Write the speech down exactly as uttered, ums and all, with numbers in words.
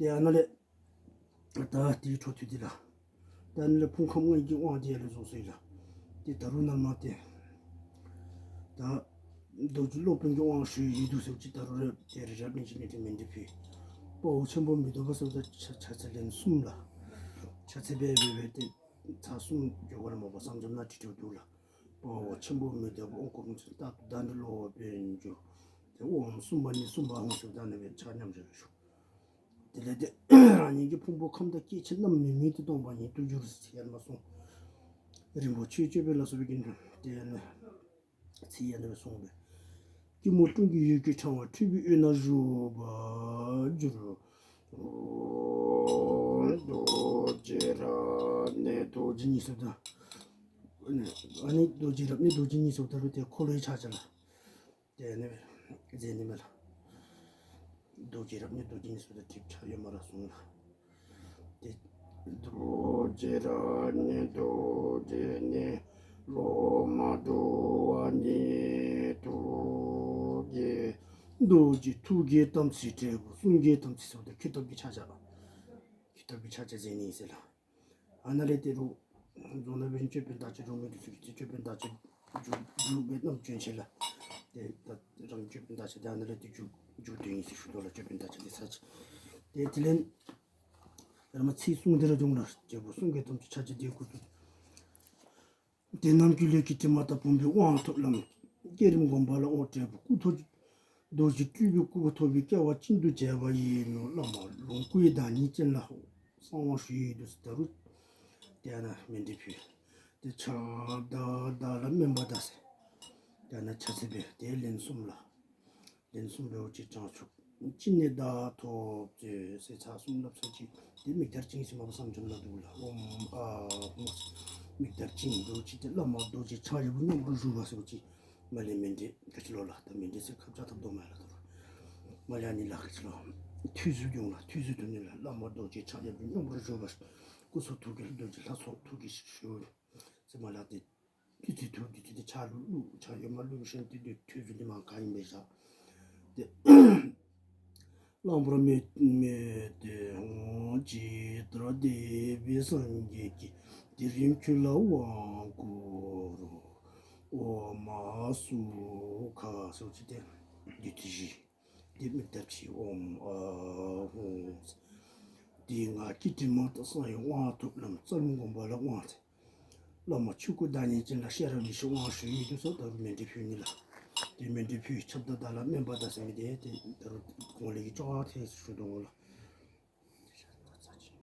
དེ་ཨ་ན་ལས། ད་དེའི་འཕྲོ་མཐུད་དེ་ལ། ད་ནི་ལ་ཕུང་ཁམས་ལྔ་གི་དབང་དེ་ལ་བཟུང་སོང་ཡིན་ལ། དེ་ད་རུང་ནར་མ་དེ། ད། རྡོ་རྗེ་སློབ་དཔོན་གྱི་དབང་ཞུས་ཡིན་འདུག་ཟེར་གྱི་ད་རུང་རེ་དེ་རེ་རབ་གནས་ཀྱི་གནས་དེ་མི་འདི་ཕུལ། དཔའ་བོ་ཆེན་པོ་མི་ལྡོག་པ་སོགས་ད་ཕྱག་ཕྱག་འཚལ་ལན་གསུམ་ལ། ཕྱག་འཚལ་བས་བས་བས་ཏེ། ཚར་གསུམ་འཇོག་པར་མོས་པ་བསམ་འཇོག་ན་ཁྲི་ཁྲི་འདུག་ལ། དཔའ་བོ་ཆེན་པོ་མི་ལྡོག་པ་དབང་བསྐུར་མོས་ཚུལ་རྟག་ཏུ་བདག་འདི་སློབ་དཔོན་འགྱུར། དེ་དབང་གསུམ་པ་ནི་གསུམ་པ་ཧོང་ཞུ་བདག་ནི་བས་ཕྱག་མཉམ་བཞག་ཞུ། དེ་ལས་དེ་རང་ཉིད་ཀྱི་ཕུང་པོ་ཁམས་དང་སྐྱེ་མཆེད་རྣམས་མི་དམིགས་ཏེ་སྟོང་པ་ཉིད་དུ་གྱུར་ཟེར་ཡར་མ་སོང་། རིན་པོ་ཆེ་ཅོད་པན་ལ་སོགས་པའི་རྒྱན་དེ་ནི་ཚིག་ཡར་ནས་གསུངས་པས། སྐྱིལ་མོ་ཀྲུང་གིས་ཡུལ་གྱི་ཕྲེང་བ་ཁྲོས་པའི་དབུས་ན་བཞུགས་པར་གྱུར། རྡོ་རྗེ་རབ་གནས་རྡོ་རྗེ་ཉི་ཤུ་དང་། ཨ་ནི་རྡོ་རྗེ་རབ་གནས་རྡོ་རྗེ་ཉི་ཤུ་དང་རུ་དེ་འཁོར་ལོའི་ཕྱག་རྒྱ་ལ། དེ་ནི་མཛད་ནི་མེད་ལ། རྡོ་རྗེ་རབ་གནས་རྡོ་རྗེ་ཉི་ཤུ་དང་གྲིབ་ཆགས་ཡོད་མ་ར་གསུངས་ལ། དེ། རྡོ་རྗེ་རབ་གནས་རྡོ་རྗེ་གནས། སློབ་མ་འགྲོ་བ་ཉིད་ཐུགས་བསྐྱེད། རྡོ་རྗེ་ཐུགས་བསྐྱེད་དམ་ཚིག་འབྲས་བུ་གསུང་བསྐྱེད་དམ་ཚིག་སོགས་དང་ཁྱད་སྟོབས་ཀྱི་ཕྱག་རྒྱ། ཁྱད་སྟོབས་ཀྱི་ཕྱག་རྒྱ་མཛད་ནི་ཡིན་ཟེར་ལ། ཨ་ན་ལས་དེ་རུ། རྫོང་ན་བན་ཅོད་པན་དག་ཅི་རུང་མི་འདུག་ཚུལ་གྱི་ཅོད་པན་དག་ཅི། རྒྱུ་རྒྱུ་བའི་རྣམ་སྐྱོན་ཆེ་ལ། དེ་ད་རང་ཅོད་པན་དག་ཅི་དེ་ཨ་ན་ལས་དེ་རྒྱུ་རྒྱུ་དོན་ཡིན་ཟེར་ཞུ་དོ་ལ་ཅོད་པན་དག་ཅི་དེ་ས་ཅི། དེ་དེ་ལན། ར་མ་ཚིག་གསུང་དེ་ར་འབྱུང་ལ་རྒྱལ་པོ་གསུང་གི་དམ་ཚིག་ཆ་ཅི་དེ་སྐུ་ཚུལ། དེ་རྣམས་ཀྱི་ལུས་ཀྱི་དྲི་མ་དང་བུམ་པའི་དབང་ཐོབ་ལམ། བསྐྱེད་རིམ་སྒོམ་པ་ལ་དབང་སྤྲད་པ་སྐུ་ཐོབ། རྡོ་རྗེ་སྤྲུལ་པའི་སྐུ་ཐོབ་པའི་སྐལ་བ་ཅན་དུ་བྱས་པ་ཡིན་ནོ། བླ་མ་ལོངས་སྐུའི་བདག་ཉིད་ཅན་ལ་གསང་དབང་ཞུ་ཡི་འདུག་ཟེར་ད་རུ། དེ་ན་མཎྜལ་ཕུལ། དེ་ཕྱག་བདག་བདག་ལ་སྨན་པ་བདག་ཟེར། དེ་ན་ཕྱག་འཚལ་བས་དེ་ལན་གསུམ་ལ། ལན་གསུམ་འབྲས་བུ་གཅིག་བྱང་ཆུབ། ཅི་ནས་བདག་ཐོབ་ཅེས་ཟེར་ཚར་གསུམ་ལབ་ཚར་གཅིག་དེ་མིག་དར་བཅིངས་ཤིང་མ་བུ་བསམ་འཇོག་ན་འདུག་ལ། ཨོཾ་ཨཱཿཧཱུྃ། མིག་དར་བཅིངས་འདུག་ཅིག་དེ་བླ་མ་རྡོ་རྗེ་ཕྱག་གཡས་པོ་སྙོམས་པར་བཞུགས་པ་སོགས་ཀྱིས་མ་ལས་མཎྜལ་ག་ཅི་ལོ་ལ་ད་མཎྜལ་ཟེར་ཁབ་ཆག་ཐབ་རྡོ་མ་ལ་ཐོར། མ་ལས་ཨ་ནི་ལ་ག་ཅི་ལོ། ཐོས་ཚུལ་སྦྱོང་ལ་ཐོས་ཚུལ་དུ་ནི་ལ་བླ་མ་རྡོ་རྗེ་ཕྱག་གཡས་པོ་སྙོམས་པར་བཞུགས་པ་སྐུ་གསུང་ཐུགས་ཀྱི་རྡོ་རྗེ་ལྷ་ཚོགས་ཐུགས་ཀྱི་ཞུ། ཟེར་མ་ལ་དེ། དེ་དེ་ཐུགས་དེ་དེ་དེ་ཆ་ལུགས་ལུགས་ཆ་ཡོད་མ་ལུགས་ཤིང་དེ་དེ་ཐུགས་སུ་དེ་མ་ག་ཡིན་པའི་བཞག་དེ། གླང་པོར་མེད་མེད་དེ་འོང་ཇི་ལྟར་བདེ་བའི་སངས་རྒྱས་ཀྱིས། དེ་རིང་ཁྱོད་ལ་དབང་བསྐུར་རོ། ཨོཾ་ཨཱཿཧཱུྃ་ཁ་སོགས་ཀྱི་དེ་དེ་དེ་བཞི། དེ་མི་ལྟར་གྱིས་ཨོཾ་ཨཱཿཧཱུྃ། དེའི་ངག་གི་དྲི་མ་དང་གསང་བའི་དབང་ཐོབ་ལམ་རྩལ་སྒོམ་པ་ལ་དབང་ཐོབ། བླ་མ་ཆོས་སྐུ་བདག་ཉིད་ཅན་ལ་ཤེས་རབ་ཡེ་ཤེས་དབང་ཞུ་ཡི་དུས་སུ་ད་རུང་མཎྜལ་ཕུལ་ནི་ལ། དེ་མཎྜལ་ཕུལ་ཁྱབ་བདག་བདག་ལ་སྨན་པ་བདག་ཟེར་མི་དེ་དེ་ད་རུང་གོང་ལས་ཀྱི་ཅོག་ཐེ་ཞུ་དོ་ལ།